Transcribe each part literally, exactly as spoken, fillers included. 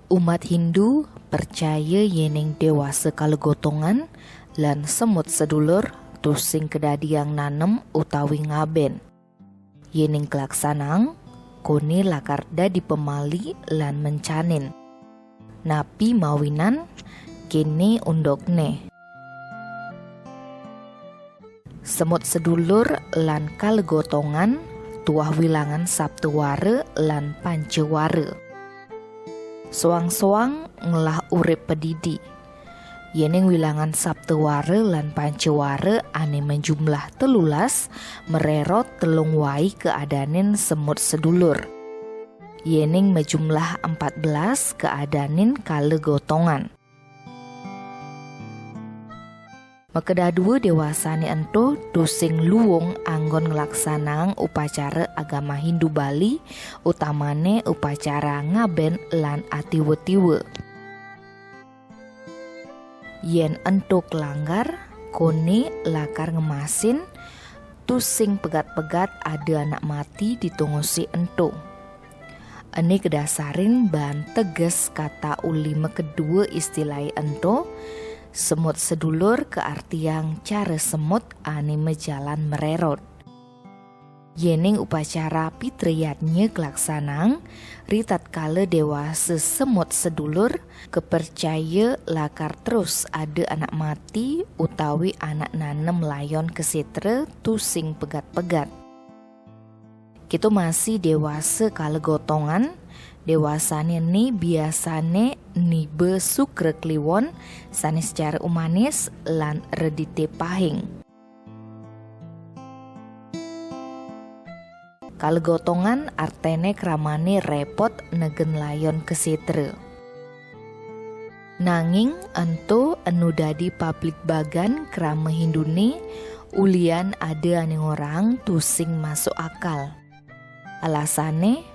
Umat Hindu percaya yening dewasa kalegotongan lan semut sedulur tusing kedadiang nanem utawi ngaben. Yening kalaksanang, kone lakar dadi pamali lan mencanin. Napi mawinan? Kene undukne. Semut sedulur lan kalegotongan tuah wilangan saptawara lan pancawara. Soang-soang ngelah urip padidi. Yening wilangan saptawara lan pancawara ane majumlah telulas, marerot telung wai kaadanin semut sedulur. Yening majumlah empat belas kaadanin kalegotongan. Makadadua dewasane ento tusing luung anggon nglaksanang upacara agama Hindu Bali, utamane upacara ngaben lan atiwa-tiwa. Yen ento kalanggar, kone lakar ngemasin tusing pegat-pegat ada anak mati di tongose ento. Ene kadasarin baan teges kata uli makedua istilahe ento, semut sedulur kaartiang cara semut ane majalan marerot. Yening upacara pitrayadnya kalaksanang, ritatkala dewasa semut sedulur kapercaya lakar terus ada anak mati utawi anak nanem layon kasetra tusing pegat-pegat. Keto masih dewasa kalegotongan, dewasane ene biasane niba Sukra Kliwon sane secara umanis lan redite pahing. Kalegotongan artene kramane repot negen layon kasetra. Nanging ento enu dadi pabligbagan krama Hindune, ulian ada ane ngorang tusing masuk akal. Alasane,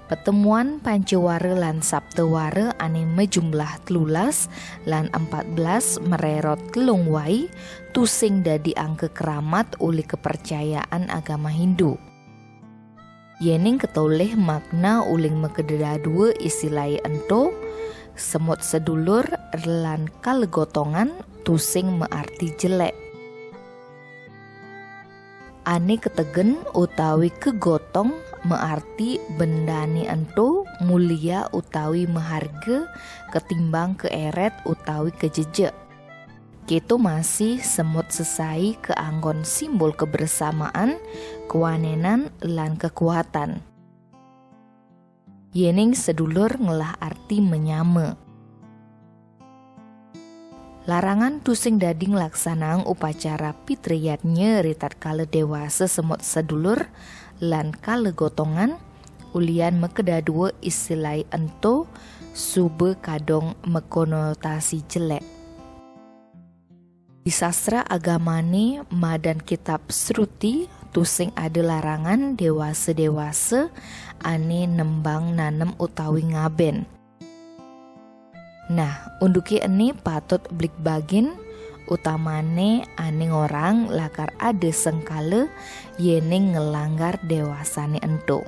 patemuan pancawara lan saptawara ane majumlah telulas lan empat belas marerot telung wai tusing dadi angka keramat uli kepercayaan agama Hindu. Yening katolih makna uling makadadua istilahe ento, semut sedulur lan kalegotongan tusing maarti jelek. Ane kategen utawi kagotong maarti bendane ento mulia utawi maharga katimbang kaeret utawi kajejek. Keto masih semut sesai kaanggon simbol kebersamaan, kawanenan, lan kekuatan. Yening sedulur ngelah arti manyama. Larangan tusing dadi nglaksanang upacara pitrayadnya ritatkala dewasa semut sedulur lan kalegotongan, ulian makadadua istilahe ento suba kadung makonotasi jelek. Di sastra agamane madan kitab Sruti tusing ada larangan dewasa-dewasa ane nembang nanem utawi ngaben. Nah, unduke ene patut bligbagin, utamane ane ngorang lakar ada sengkala yening ngelanggar dewasane ento.